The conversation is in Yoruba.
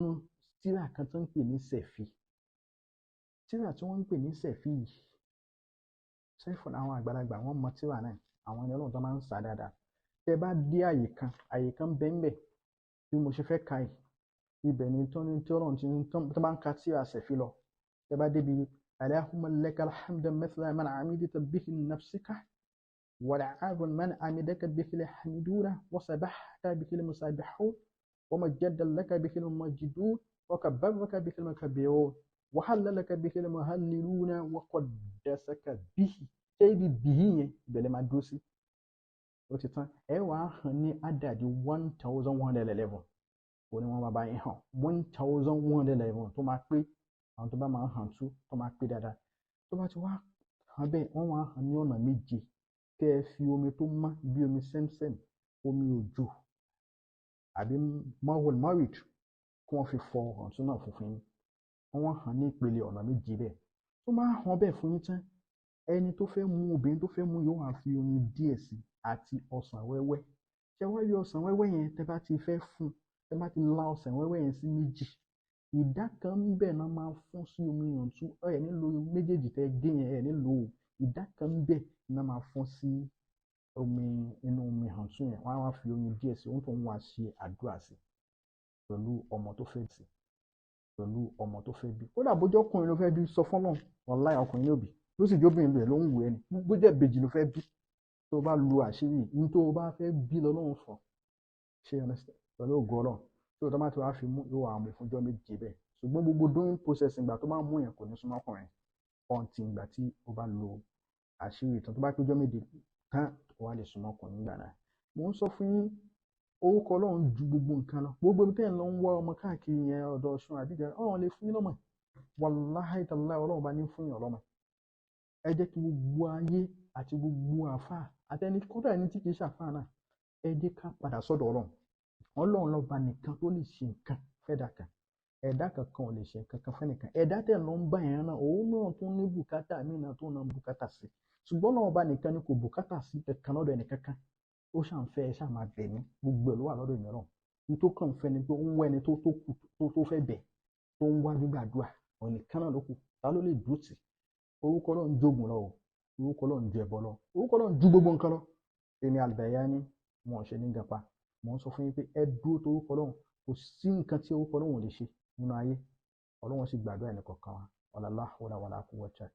Nínú tírà kan tó ń pè ní Sẹ̀fí, tírà tí wọ́n ń pè ní Sẹ̀fí yìí, sẹ́fù, àwọn àgbàlagbà wọ́n mọ tírà náà, àwọn ẹni Ọlọ́run tó máa ń sà dáadáa. Tẹ́ bá dé àyè kan, àyè kan bẹ́ńbẹ̀ bí mo ṣe fẹ́ ka yìí, ibẹ̀ ni tó ní tí Ọlọ́run ti ń tó bá ń ka tírà Sẹ̀fí lọ. Tẹ́ bá débi Allahumma lakal hamdu mithla man amidta bihi nafsika wal man amidaka bihi al-hamiduna wa sabbahaka bihi al-musabbihun wa majjada laka bihi al-mumajjidun wa kabbaraka bihi al-mukabbirun wa hallalaka bihi al-muhalliluna wa qaddasaka bihi. Ṣé ibi bìhí yẹn ìbẹ̀lẹ̀ máa dúró sí? Ó ti tán. Ẹ wàá hàn ní àdàdì 1111. Òní wọn bá bá yín hàn 1111 tó máa pé. Àwọn tó bá máa hàn tú tó máa pé dáadáa, tó bá ti wá hàn bẹ́ẹ̀, wọ́n wá hàn ní ọ̀nà méje. Kẹ́ ẹ fi omi tó mọ́ bí omi sẹ́msẹ́m, omi òjò àbí mọ́wọ́l mọ́rìd, kí wọ́n fi fọ ọ̀tún náà funfun yín. Wọ́n wá hàn ní ìpele ọ̀nà méje bẹ́ẹ̀. Tó máa hàn bẹ́ẹ̀ fún yín tán, ẹni tó fẹ́ mú, obìnrin tó fẹ́ mú, yóò wá fi oyin díẹ̀ sí àti ọsàn wẹ́wẹ́. Ṣé wá rí ọsàn wẹ́wẹ́ yẹn, tẹ́ bá ti fẹ́ fún, tẹ́ bá ti la ọsàn wẹ́wẹ́ yẹn sí méjì, ìdá kan ń bẹ̀ náà máa fún sí omi yàntú. Ẹ nílò méjèèjì tẹ́ gé yẹn, ẹ nílò. Ìdá kan ń bẹ̀ náà máa fún sí omi inú omi hàntú yẹn. Wọ́n á wá fi oyin díẹ̀ sí ohun tó ń wá ṣe àdúrà sí pẹ̀lú ọmọ tó fẹ́ sí, pẹ̀lú ọmọ tó fẹ́ bí. Kódà bójú ọkùnrin ló fẹ́ bí, sọ fọ́lọ́run, wàláhì ọkùnrin yóò bí. Ló sì jóbìnrin rẹ̀ ló ń wù ẹni, bó jẹ́ ìbejì ló fẹ́ bí, tó o bá lu àṣírí ní tó o bá fẹ́ bí lọ́lọ́run fọ̀ ṣe pẹ̀lú ògo Ọlọ́run. Tó o tó bá ti wá fi mú, yóò wá mú fúnjọ́ méje bẹ́ẹ̀. Ṣùgbọ́n gbogbo doing process ìgbà tó bá mú yẹn, kò ní súnmọ́ ọkùnrin ọ̀ǹtì ìgbà tí o bá lo àṣírí ìtàn. Tó bá péjọ́ méje tán, ó wá lè súnmọ́ ọkùnrin nígbà náà. Mò ń sọ fún yín, orúkọ Ọlọ́run ju gbogbo nǹkan lọ. Gbogbo ibi tẹ́ ẹ̀ ń lọ ń wá ọmọ káàkiri yẹn, ọ̀dọ̀ Ọ̀ṣun àbíjà, Ọlọ́run lè fún yín lọ́mọ. Wàláhì tàláhì, Ọlọ́run bá ní fún yín lọ́mọ. Ẹ jẹ́ kí gbogbo ayé àti gbogbo àáfàá àtẹni, kódà ẹni tí kì í ṣàfáà náà, ẹ jẹ́ ká padà sọ́dọ̀ Ọlọ́run. Ọlọ́run lọ́ba nìkan tó lè ṣe nǹkan fẹ́dà kan. Ẹ̀dá kankan ò lè ṣe nǹkan kan fẹ́nìkan. Ẹ̀dá tẹ̀ lọ ń bá yẹn náà, òun náà tún ní bùkátà míì náà tó náà bùkátà sí, ṣùgbọ́n Ọlọ́run ọba nìkan ni kò bùkátà sí kankan lọ́dọ̀ ẹnìkankan. Ó ṣàn fẹ́ ẹ ṣáà máa bẹ̀ mí, gbogbo ẹ̀ ló wà lọ́dọ̀ èmi Ọlọ́run. Ní tó kàn fẹ́ ni pé ó ń wá ẹni tó tó kù tó tó fẹ́ bẹ̀, tó ń wá gbígbàdúrà, òun nìkan náà ló kù. Ta ló lè dúró tì? Orúkọ Ọlọ́run jogun lọ o, orúkọ Ọlọ́run ju ẹbọ lọ, orúkọ Ọlọ́run ju gbogbo nǹkan lọ. Èmi Albayani, wọn ò ṣe ní gapa. Mò ń sọ fún yín pé ẹ dúró tó orúkọ Ọlọ́run. Kò sí nǹkan tí orúkọ Ọlọ́run ò lè ṣe nínú ayé. Ọlọ́run sì gbàdúrà ẹnì kọ̀ọ̀kan wa. Wala la hawla wala quwwata.